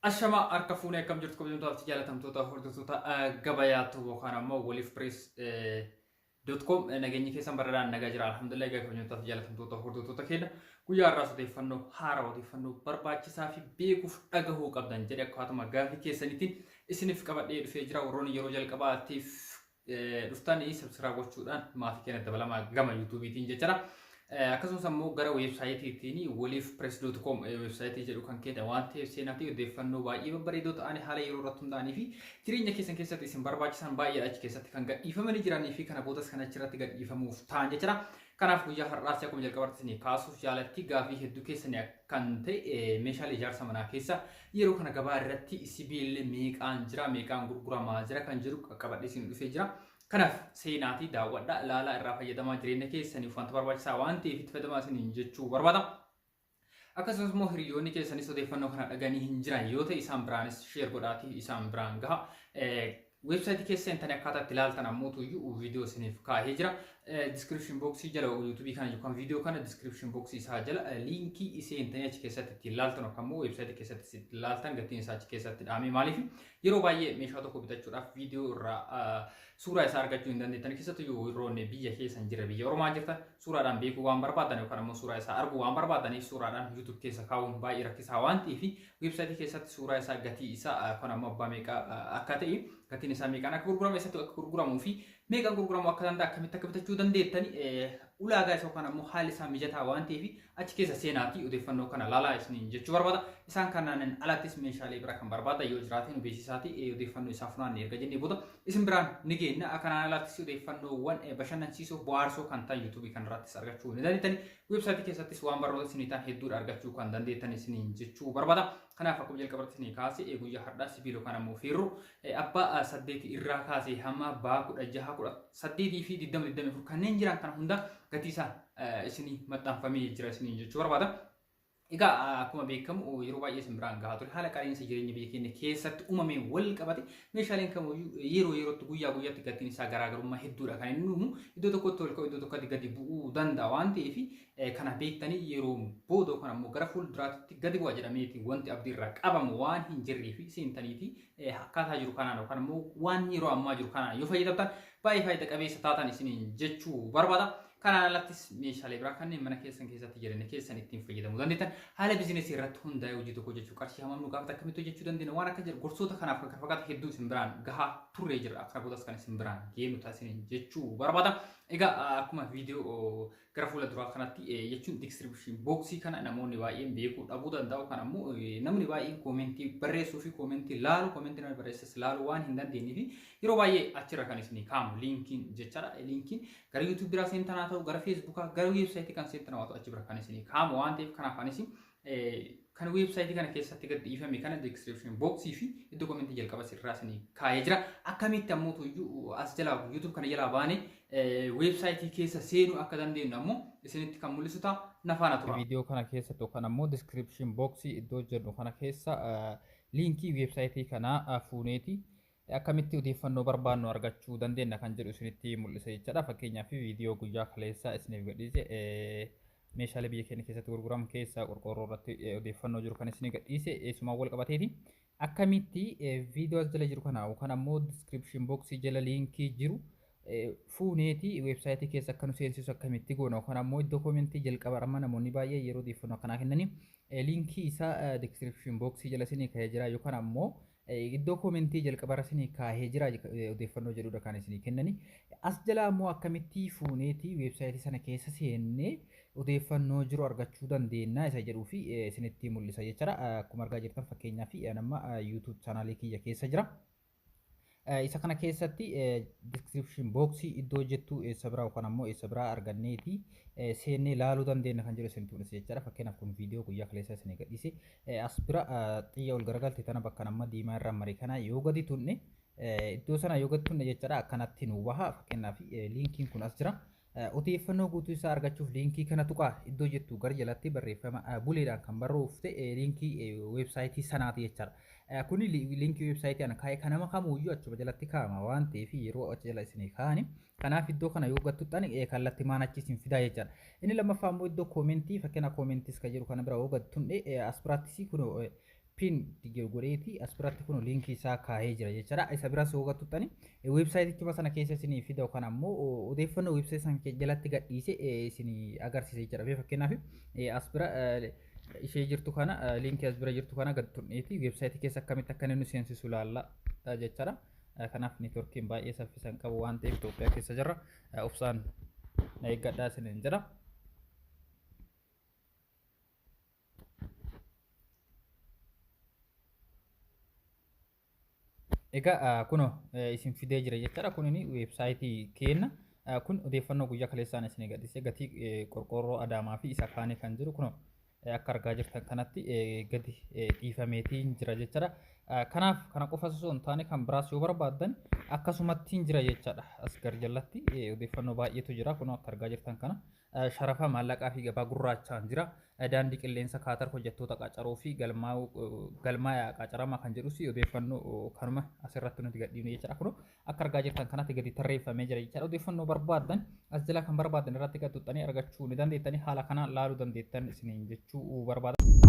Ashama harka fuunee, akkam jirtu kabajamtoota fi jaalatamtoota hordoftoota gabayaatu yookaan ammoo waliif press.com? Nageenyi keessan baradhaan nagaa jira, alhamdulillah. Egaa kabajamtoota fi jaalatamtoota hordoftoota keenya, guyyaa har'aas odeeffannoo haaraa, odeeffannoo barbaachisaa fi beekuuf dhagahuu qabdan jedhe akkaatuma gaafii keessaniitiin isiniif qabadhee dhufee jira. Warroonni yeroo jalqabaatiif dhuftanii subscribe gochuudhaan maatii keenya dabalamaa gama YouTubeiitiin jechuudha. Akkasumas ammoo gara weebsaayitiitiin waliifpress.com weebsaayitii jedhu kan keenya waan ta'eef seenaatii odeeffannoo baay'ee babbareedoo ta'an, haala yeroo irratti hundaa'anii fi jireenya keessan keessatti isin barbaachisan baay'eedha achi keessatti kan gadhiifamanii jiranii fi kana boodas kan achirratti gadhiifamuuf ta'an jechuudha. Kanaaf guyyaa har'aas akkuma jalqabaatti isinii kaasuuf jaalatti gaafii hedduu keessanii kan ta'e, meeshaalee ijaarsa manaa keessa yeroo kana gabaa irratti sibiilli meeqaan jira, meeqaan gurguramaa jira kan jedhu qaqqabadhee isin dhufee jira. Kanaaf seenaatii daawwadhaa, ilaalaa, irraa fayyadamaa, jireenya keessaniif wanta barbaachisaa waan ta'eef itti fayyadamaa isiniin jechuu barbaada. Akkasumas immoo hiriyoonni keessanis odeeffannoo kana dhaganii hin jiran yoo ta'e, isaan biraanis share godhaatii isaan biraan gaha. Weebsaayitii keessa seentanii akkaataa itti ilaaltan ammoo tuyyuu viidiyoo isiniif kaahee jira. Description boxii jala YouTubeii kana yookaan viidiyoo kana description boxii isaa jala liinkii seentanii achi keessatti ittiin ilaaltan yookaan immoo weebsaayitii keessatti ittiin ilaaltan gatiin isaa achi keessatti dhahamee. Maaliif yeroo baay'ee meeshaa tokko bitachuudhaaf viidiyoo irraa suuraa isaa argachuu hin dandeettan. Keessattuu yeroo inni biyya keessa hin jirre, biyya ormaa jirtan, suuraadhaan beekuu waan barbaadan yookaan ammoo suuraa isaa arguu waan barbaadaniif suuraadhaan YouTube keessa kaa'uun baay'ee rakkisaa waan ta'eef, weebsaayitii keessatti suuraa isaa, gatii isaa kun ammoo abbaa meeqa akka ta'e, gatiin isaa meeqaan akka gurgurame, eessatti akka gurguramuu fi meeqaan gurguramuu akka danda'a, akkamitti akka bitachuu dandeettan, ulaagaa isaa yookaan ammoo haalli isaa mijataa waan ta'eef achi keessa seenaatii odeeffannoo kana laalaa isiniin jechuu barbaada. Isaan kanaan alattis meeshaalee bira kan barbaada yoo jiraate nu beeksisaatii odeeffannoo isaa funaanne erga jennee booda isin biraan ni geenna. Kanaan alattis odeeffannoowwan bashannansiisoo, bohaarsoo kan ta'an YouTubeii kanarrattis argachuu ni dandeettani. Weebsaayitii keessattis waan barnoota isinii ta'an hedduudha argachuu kan dandeettan isiniin jechuu barbaada. Kanaaf akkuma jalqabarratti isinii kaase, guyyaa har'aa sibiila yookaan ammoo feerroo abbaa 8 irraa kaasee hamma abbaa 16, 18 fi 20, 24 kanneen jiran kana hunda gatii isaa isinii maxxanfamee jira isiniin jechuu barbaada. Egaa akkuma beekamu yeroo baay'ee isin biraan gahaa ture, haala qaala'insa jireenya biyya keenya keessatti uumamee wal qabate meeshaaleen kamiyyuu yeroo yerootti, guyyaa guyyaatti gatiin isaa garaagarummaa hedduudha kan inni uumu. Iddoo tokkotti ol ka'u, iddoo tokkotti gadi bu'uu danda'a waan ta'eef, kana beektanii yeroo booda yookaan ammoo gara fuulduraatti gadi bu'a jedhameeti wanti abdii irraa qabamu waan hin jirree fi seentaniiti akkaataa jiru kanaan yookaan ammoo waan yeroo ammaa jiru kanaan yoo fayyadamtan baay'ee faayida qabeessa taatan isiniin jechuu barbaada. Kanaan alattis meeshaalee biraa kanneen mana keessan keessatti jireenya keessan ittiin fayyadamuu dandeettan, haala bizinesii irratti hundaa'ee hojii tokko hojjechuu qarshii hammam nu gaafata, akkamitti hojjechuu dandeenya, waan akka jedhu gorsoota kanaaf kan kana fakkaatan hedduu isin biraan gahaa turree jira. Akka boodas kan isin biraan geenu taasisaniin jechuu barbaada. Egaa akkuma viidiyoo gara fuula duraa kanatti jechuun description boxii kana namoonni baay'een beekuu dhabuu danda'u. Kan ammoo namni baay'een koomentii barreessuu fi koomentii laalu, koomentii namni barreessas laalu waan hin dandeenye fi yeroo baay'ee achirra kan isinii kaamu liinkiin jechaadha. Liinkiin gara YouTube biraa seentan haa ta'u, gara Facebookaa, gara weebsaayitii kan seentan haa ta'u, achi bira kan isinii kaamu waan ta'eef, kanaaf anis kan weebsaayitii kana keessatti gad dhiifame kana description boxii fi iddoo komentii jalqaba sirraa isinii kaa'ee jira. Akkamitti ammoo tuyyuu as jalaa YouTube kana jalaa baanee weebsaayitii keessa seenuu akka dandeenyu ammoo isinitti kan mul'isu ta'a, na faana tura. Viidiyoo kana keessatti yookaan ammoo description boxii iddoo jedhu kana keessa liinkii weebsaayitii kanaa fuuneeti akkamitti odeeffannoo barbaannu argachuu dandeenya kan jedhu isinitti mul'isa jechaadha. Fakkeenyaaf viidiyoo guyyaa kaleessaa isiniif gadhiise, meeshaalee biyya keenya keessatti gurguraman keessaa qorqoorroo irratti odeeffannoo jiru kan isinii gadhiise eessumaan wal qabateeti. Akkamitti viidiyoo as jala jiru kana yookaan ammoo description boxii jala liinkii jiru fuuneeti weebsaayitii keessa akka nu seensisu akkamitti goona, yookaan ammoo iddoo koomentii jalqaba amma namoonni baay'ee yeroo odeeffannoo akkanaa kennanii liinkii isaa description boxii jala isinii kaa'ee jira yookaan ammoo iddoo koomentii jalqabarra isinii kaahee jira odeeffannoo jedhudha kan isinii kennani. As jala ammoo akkamitti fuuneeti weebsaayitii sana keessa seennee odeeffannoo jiru argachuu dandeenya isa jedhuu fi isinitti mul'isa jechaadha. Akkuma argaa jirtan, fakkeenyaaf nama YouTube chaanaalii kiyya keessa jira. Isa kana keessatti description boxii iddoo jettu eessa biraa yookaan ammoo eessa biraa arganneeti seennee ilaaluu dandeenya kan jedhu isinitti mul'isa jechaadha. Fakkeenyaaf kun viidiyoo guyyaa kaleessaa isinii gadhiise. As bira xiyya ol garagalte tana bakka nama diimaa irra mare kana yoo gadi tunne, iddoo sana yoo gadi tunne jechaadha, akkanatti nu baha. Fakkeenyaaf liinkiin kun as jira. Odeeffannoo guutuu isaa argachuuf liinkii kana tuqaa iddoo jettu gara jalatti barreeffama buleedhaan kan barreeffte liinkii weebsaayitii sanaati jechaadha. Kuni liinkii weebsaayitii ana kaa'e kan nama kamuyyuu achuma jalatti kaa'ama waan ta'eef yeroo achi jala isinii kaa'ani. Kanaaf iddoo kana yoo gattuxxan kallattii maan achi isin fidaa jechaadha. Inni lammaffaa immoo iddoo koomentii, fakkeenya koomentiis kan jedhu kana bira yoo gattunne, as biraattis kun Pin godheeti as biratti kun liinkii isaa kaa'ee jira jechaadha. Isa biras yoo tuttani weebsaayitichuma sana keessa isinii fida yookaan ammoo odeeffannoo weebsaayitii sana jalatti gadhiise isinii agarsiisa jechaadha. Fakkeenyaaf, as bira ishee jirtu kana, liinkii as bira jirtu kana gad tuqneeti weebsaayitii keessa akkamitti akka inni nu seensisu ilaalla jechaadha. Kanaaf neetworkiin baay'ee saffisa hin qabu waan ta'eef, Itoophiyaa keessa jirra. Obsaan na eeggadhaa isiniin jedha. Egaa kunoo isin fidee jira jechaadha. Kun weebsaayitii keenya. Kun odeeffannoo guyyaa kaleessaan isin gadhiise, gatii qorqoorroo Adaamaa fi isa kaanii kan jiru kunoo akka argaa jirtan kanatti gadi dhiifameetiin jira jechaadha. Kanaaf kana qofa osoo hin taane kan biraas yoo barbaaddan akkasumatti jira jechaadha. As gar jalatti odeeffannoo baay'eetu jira, kunoo akka argaa jirtan kana. Sharafa maallaqaa fi gabaa gurraachaan jira. Daandii qilleensa Kaatar hojjettoota qacaruu fi galmaa qacaramaa kan jedhus odeeffannoo kanuma asirratti nuti gadhiifne jechaadha. Kun akka argaa jirtan kanatti gadi tarreeffamee jira jechaadha. Odeeffannoo barbaaddan as jala kan barbaaddan irratti gad tuqxanii argachuu ni dandeettanii, haala kanaan laaluu dandeettan isiniin jechuu barbaada.